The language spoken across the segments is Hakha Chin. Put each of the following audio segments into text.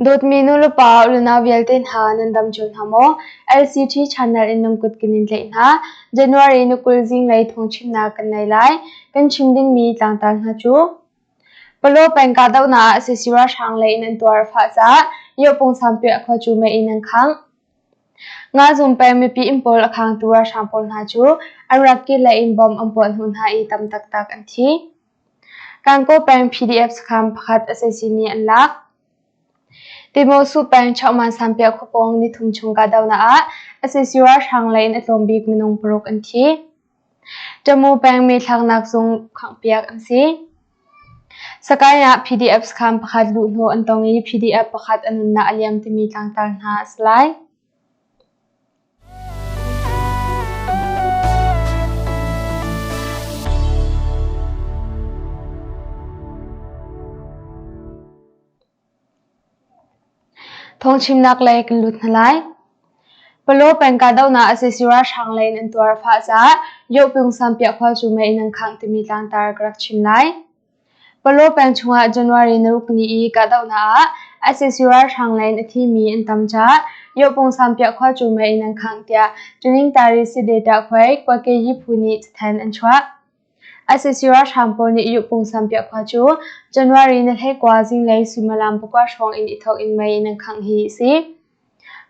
Dawtmi nulepa unau vialte hna nan dam cio hna maw? LCT channel in nan kut kan in tlaih hna. January ni 20 zinglei thawngchimnak kan nei lai. Kan chim dingmi tlangtar hna cu Palaw peng kahdohnak ah sac ralhrang lei in an tuar a fah caah Yohpung Sampiah khua cu mei in an khangh. Ngazum peng mipi inn pawl a khangtu ralhrang pawl hna cu an rak kir lei in bomb an puah hnu hna i tam taktak an thi. Kankaw peng PDF sakhan pakhat sac nih an lak. Timosu peng Chokman Sanpiah khuapawng nithum chung kahdohnak ah sac ralhrang lei in a tlawm bik minung paruk an thi. Tamu peng meithlaknak zung khanghpiak an si. Sakae ah PDF sakhan pakhat luhhnawh an tong i PDF pakhat a nunnak a liam timi tlangtar hna a si lai. Thawngchimnak lei kan lut hna lai. Palaw peng kahdohnak a sac ralhrang lei in an tuar a fah caah Yohpyung Sampiah khua cu mei in an khangh timi tlangtar ka rak chim lai. Palaw peng chungah January naruk ni i kahdohnak ah sac ralhrang lei in a thimi an tam caah Yohpung Sampiah khua cu mei in an khangh tiah Tuningtari Sideta khuai Kwakeyi phu nih cathanh an chuah. Sac ralhrang pawl nih Yuhpung Sampiah khua cu January ni 19 zinglei suimilam pakua hrawng in i thawk in mei in an khangh hi a si.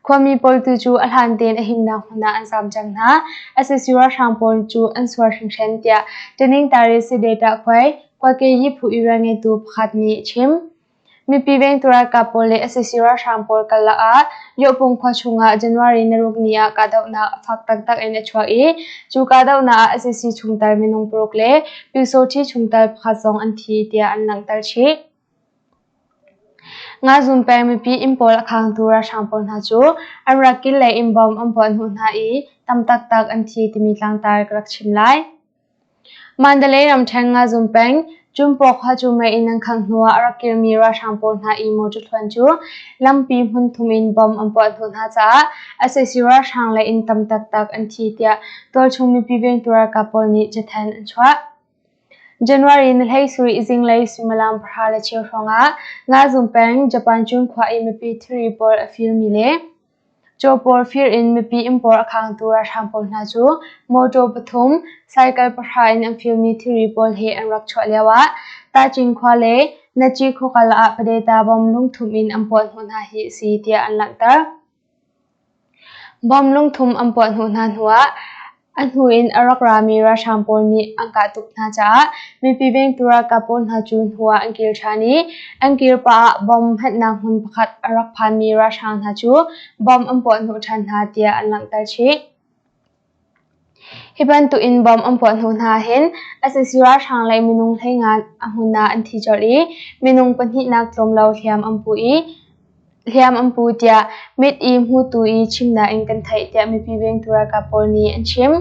Khuami pawl tu cu a hlan tein a himnak hmun ah an zaam cang hna. Sac ralhrang pawl cu an sual hringhran tiah Taningtari Sideta khuai Kwake Yi phu i rianngeitu pakhat nih a chim. Mipi vengtu ralkap pawl le sac ralhrang pawl karlak ah Yohpung khua chungah January naruk ni ah kahdohnak fak taktak in a chuak i cu kahdohnak ah sac chungtel minung paruk le Pyusawhti chungtel pakhat zong an thi tiah an langhter chih. Ngazun peng mipi inn pawl a khangtu ralhrang pawl hna cu an rak kil le inn bom an puah hnawh hna i tam taktak an thi timi tlangtar ka rak chim lai. Mandalay ramṭhen Ngazun peng Cunpawk khua cu mei in an khangh hnuah a rak kirmi ralhrang pawl hna i motor thluan cu lampi hmunthum in bomb an puah hnawh hna caah sac ralhrang lei in tam taktak an thi tiah tualchung mipi vengtu ralkap pawl nih cathanh an chuah. January ni 17 zinglei suimilam 10:15 hrawngah Ngazun peng Japan Cun khua i mipi thilri pawl a firmi le Caw pawl fir in mipi inn pawl a khangtu ralhrang pawl hna cu mawṭaw pathum, cycle pahra in an firmi thilri pawl he an rak chuah lioah Tacing khua le Naci khuakal ah Padeta bom lungthum in an puah hnawh hna hi a si tiah an langhter. Bom lungthum an puah hnawh hna hnuah A hnu in a rak rami ralhrang pawl nih an kah tuk hna caah mipi vengtu ralkap pawl hna cu hnu ah an kir ṭhan i an kir pah ah bomb hmanhnak hmun pakhat a rak phanmi ralhrang hna cu bomb an puah hnawh ṭhan hna tiah an langhter chih. Hi bantuk in bomb an puah hnawh hna hin sac ralhrang lei minung 15 a hmun ah an thi colh i minung pahnihnak tlawm lo hliam an pu i Hliam an pu tiah mit i hmutu i chimnak in kan theih tiah mipi vengtu ralkap pawl nih an chim.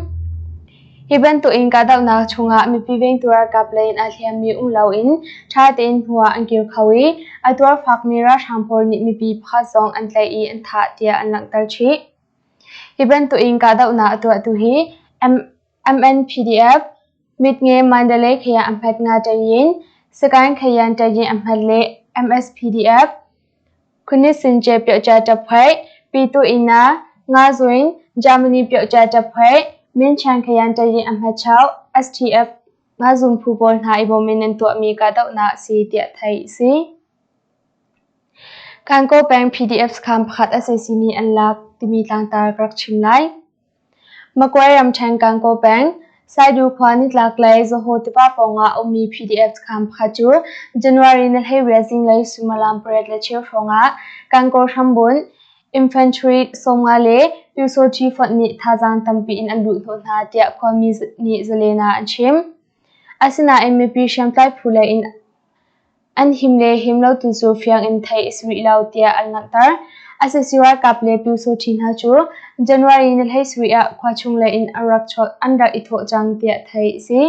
Hi bantuk in kahdohnak chungah mipi vengtu ralkap lei in aa hliammi um loin ṭha tein hnu ah an kir kho i a tuar fakmi ralhrang pawl nih mipi pakhat zong an tlaih i an thah tiah an langhter chih. Hi bantuk in kahdohnak a tuahtu hi MNPDF, Mitnge Mandalay Khayan Ahmet Nga Tayin, Sagaing Khayan Tayin Ahmet le MSPDF, Khunisince Pyocha Taphwai, Pitu Ina, Nga Zwin, Germany Pyocha Taphwai, Minchan Khayan Tayin Ahmet Chau, STF Nga Zum phu pawl hna i bawm in an tuahmi kahdohnak a si tiah theih a si. Kankaw peng PDF sakhan pakhat sac nih an lak timi tlangtar ka rak chim lai. Magway ramṭhen Kankaw peng, Saidu khua nitlaklei Zahaw tiva pawngah a ummi PDF sakhan pakhat cu January ni 18 zinglei suimilam 8:15 hrawngah Kankaw hrambunh Infantry 50 le Pyusawṭhi fonh nih thazaang tampi in an luhhnawh hna tiah khuami nih Zalen ah an chim. Asinain mipi hriamtlai phu lei in An him le him lo tu cu fiang in theih a si rih lo tiah an langhter. Sac ralkap le Pyusawṭhi hna cu January ni 17 ah khua chung lei in an rak i thawh cang tiah theih a si.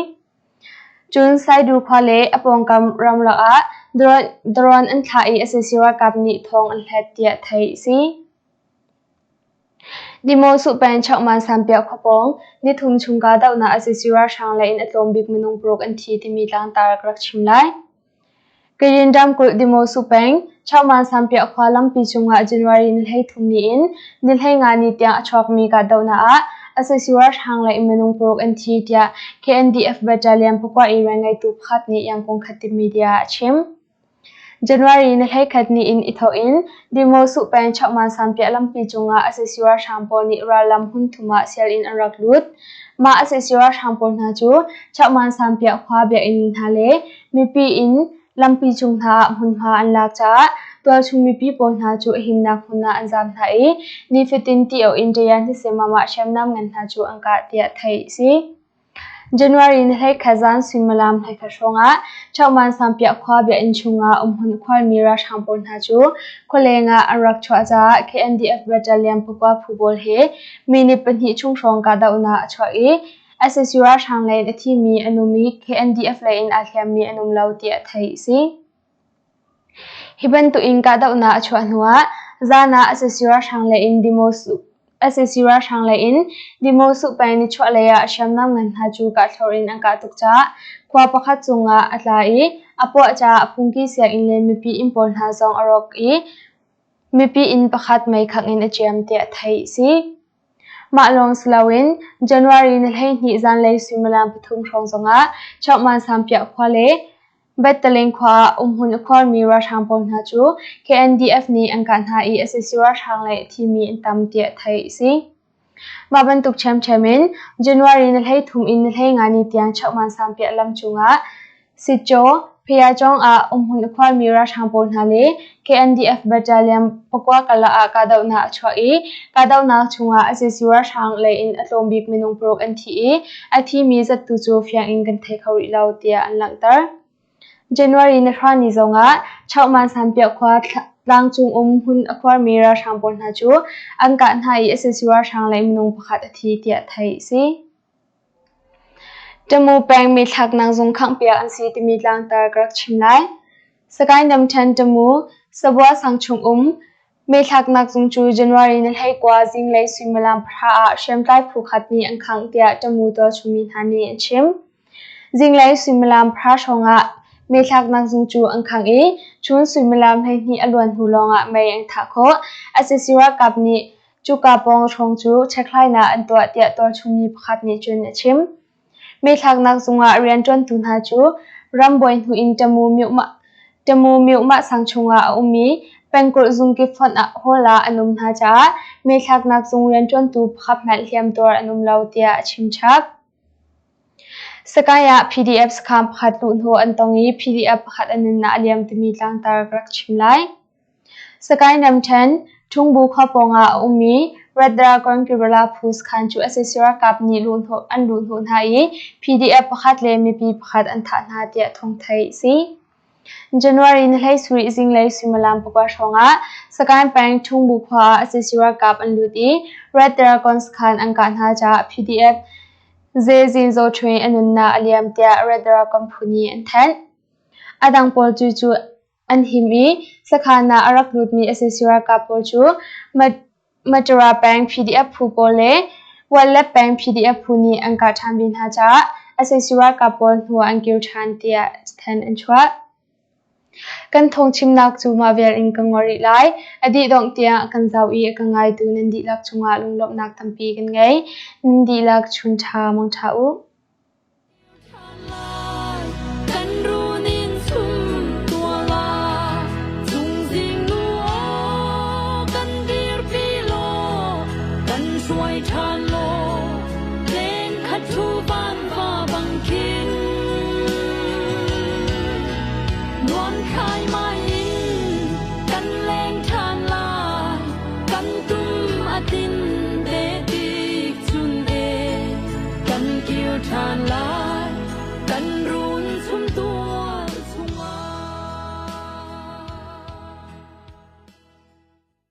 Cun Saidu khua le a pawngkam ramlak ah drone an thlah i sac ralkap nih thawng an hlet tiah theih a si. Dimosuh peng Chokman Sanpiah khua pawng nithum chung kahdohnak sac ralhrang lei in a tlawm bik minung paruk an thi timi tlangtar ka rak chim lai. Kayin ramkulh Dimosu peng, Chauman Sampiah khua lampi cungah January ni 13 ni in ni 15 ni tiang a chuakmi kahdohnak ah sac ralhrang lei minung paruk an thi tiah KNDF Battalion pakua i rianngeitu pakhat nih Yangon Khatib Media ah a chim. January ni 11 ni in i thawk in Dimosu peng Chauman Sampiah lampi cungah sac ralhrang pawl nih rallam hmun thum ah sial in an rak lut. Mah sac ralhrang pawl hna cu Chauman Sampiah khua biakinn hna le mipi in lampi cung hna ah hmunhma an lak caah tualchung mipi pawl hna cu a himnak hmun ah an zaam hna i nifatin ti in ṭayan hnisemam ah hriamnam ngan hna cu an kah tiah theih a si. January ni 11 zan suimilam 11 hrawng ah Chauhman Sampiah khua biakinn chungah umhmun khualmi ralhrang pawl hna cu khualeng ah an rak chuah caah KNDF Battalion pakua phu pawl he minute pahnih chung hrawng kahdohnak a chuak i sac ralhrang lei in a thimi an um i KNDF lei in aa hliammi an um lo tiah theih a si. Hi bantuk in kahdohnak a chuah hnuah zan ah sac ralhrang lei in sac ralhrang lei in Dimosu peng nichuahlei ah hriamnam ngan hna cu kahthlorh in an kah tuk caah khua pakhat cungah a tla i a puah caah phungki sianginn le mipi inn pawl hna zong a rawk i mipi inn pakhat meikhangh in a ciam tiah theih a si. Mah lawng si loin January ni 12 zanlei suimilam pathum hrawng zongah Chauhman Sampiah khua le Bettaleng khua ah umhmun a khuarmi ralhrang pawl hna cu KNDF nih an kah hna i sac ralhrang le a thimi an tam tiah theih a si. Mah bantuk ṭhiamṭhiam in January ni 13 in ni 15 ni tiang Chauhman Sampiah lam cungah Sitcaw, Phayacawng ah umhmun a khuarmi ralhrang pawl hna le KNDF Battalion pakua karlak ah kahdohnak a chuak i kahdohnak chungah sac ralhrang lei in a tlawm bik minung paruk an thi i a thimi zat tu cu fiang in kan thei kho rih lo tiah an langhter. January ni hra ni zongah Chauhman Sanpiah khua tlangcung um hmun a khuarmi ralhrang pawl hna cu an kah hna i sac ralhrang lei minung pakhat a thi tiah theih a si. Tamu peng meithlaknak zung khanghpiak an si timi tlangtar ka rak chim lai. Sagaing ramṭhen Tamu, Sabua sang chung um meithlaknak zung cu January ni 19 zinglei suimilam pahra ah hriamtlai phu khat nih an khangh tiah Tamu tualchungmi hna nih an chim. Zinglei suimilam pahra hrawng ah meithlaknak zung cu an khangh i chun suimilam 12 a luan hnu lawngah mei an thah khawh. Sac ralkap nih Cuka pawng hrawng cu chekhlainak an tuah tiah tualchungmi pakhat nih cun a chim. Meithlaknak zungah rianṭuantu hna cu rambuai hnu in Tamu Myuhmah sang chungah a um i pengkulh zungkip fonh hall ah an um hna caah meithlaknak zung rianṭuantu pakhat hmanh hliamtuar an um lo tiah a chim chap. Sakai ah PDF sakhan pakhat luhhnawh an tong i PDF pakhat a nunnak a liam timi tlangtar ka rak chim lai. Sagaing ramṭhen, Ṭhungbu khua pawngah a ummi Red Dragon Guerrilla phu sakhan cu sac ralkap nih an luhhnawh hna i PDF pakhat le mipi pakhat an thah hna tiah thawng theih a si. January ni 17 zinglei suimilam pakua hrawngah Sagaing peng Ṭhungbu khua ah sac ralkap an lut i Red Dragon sakhan an kah hna caah PDF Ze Zin Zaw Htwe a nunnak a liam tiah Red Dragon phu nih an thanh. A dang pawl cu cu an him i sakhan ah a rak lutmi sac ralkap pawl cu Matura peng PDF phu pawl le Wallet peng PDF phu nih an kah ṭhan ve hna caah sac ralkap pawl hnu ah an kir ṭhan tiah cathanh an chuah. Kan thawngchimnak cu mah vial in ka ngol rih lai. A dih dongh tiang a kan zoh i a ka ngaitu nan dihlak cungah lunglawmhnak tampi kan ngei. Nan dihlak chun ṭha mangṭha u. Kan tum a tin te tik chun e, kan kir ṭhan lai.